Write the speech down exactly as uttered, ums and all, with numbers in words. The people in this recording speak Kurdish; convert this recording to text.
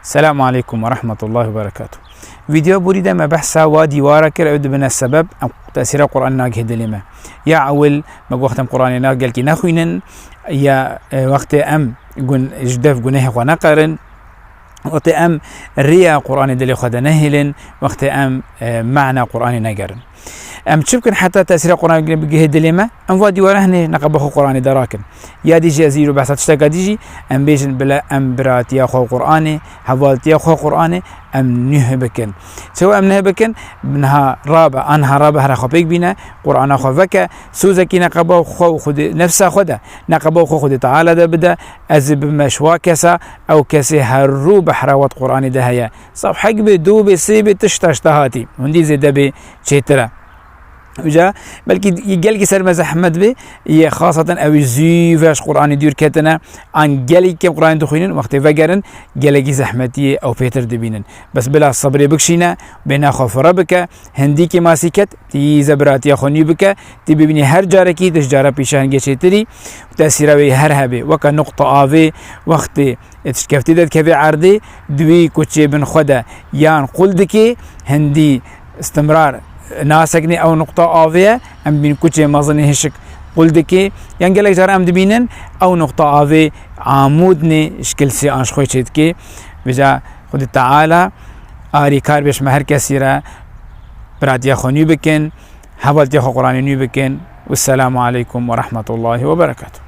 Selamu aleykum ve rahmetullahi ve berekatuh. Vîdeo borî de me behsa wa dîwara kir, ew dibine sebeb em tesîra Qur'anê nagihê dilê me. Ya ewil me got em Qur'anê na gelkî nexwînin, ya, e, wextê em gun-, ji dev gunehê xwe neqerin, wextê em riya Qur'anê dilê xwe de nehêlin, wextê em, e, mana Qur'anê negerin. Em çi bikin heta tesîra Qur'anê bigihê dilê me? Em va dîwara hinê neqeba xwe Qur'anê de rakin. Ya dî jî ez îro behsa tişteka dî jî, em bêjin bila em biratiya xwe Qur'anê, hevaltiya xwe Qur'anê, em nûh bikin. Çawa em nûh bikin? Niha rabe, anha rabe hera xwe pêk bîne, Qur'ana xwe veke, sozekî neqeba xwe û xwedê nefsa xwe de, neqeba xwe Xwedê Teala de bide, ez ê bime ji wa kesa, ew kesê her rû behra we di Qur'anê de heye. Sefhek bê, du bê, sê bê, tişta ji te hatî. Hindî zêde bê çêtir e. Uca belkî gelkî ser me zehmet bê, yê xasaten ew ê zû ve ji Qur'anê dûr ketine, an gelekî kêm Qur'anê dixwînin, wextê vegerin, gelekî zehmetiyê ew pêtir dibînin. Bes bila sebrê bikişîne, bêhna xwe fire bike, hindîkê masî ket, tî zebiratiya xwe nû bike, tî bibînî her carekî, di ji cara pîşa hingê çêtirî, tesîra wê her hebe, weke nuqta avê, wextê Ê tiştkeftî de dikeve erdê, di wî kuçê bin xwe de yan qul dike, hindî istimrar naseknê ew nuqta avê ye, em dibînin kuçê mezinê hişik qul dike, yan gelek caran em dibînin ew nuqta avê amûd nê şikil sê an ji xwe çê dike. Vêca Xwedê Teala arîkar bê ji me her kesî re biratiya xwe nû bikin, hevaltiya xwe Qur'anê nû bikin. Wesselamu aleykum ve rahmetullahi ve berekatuh.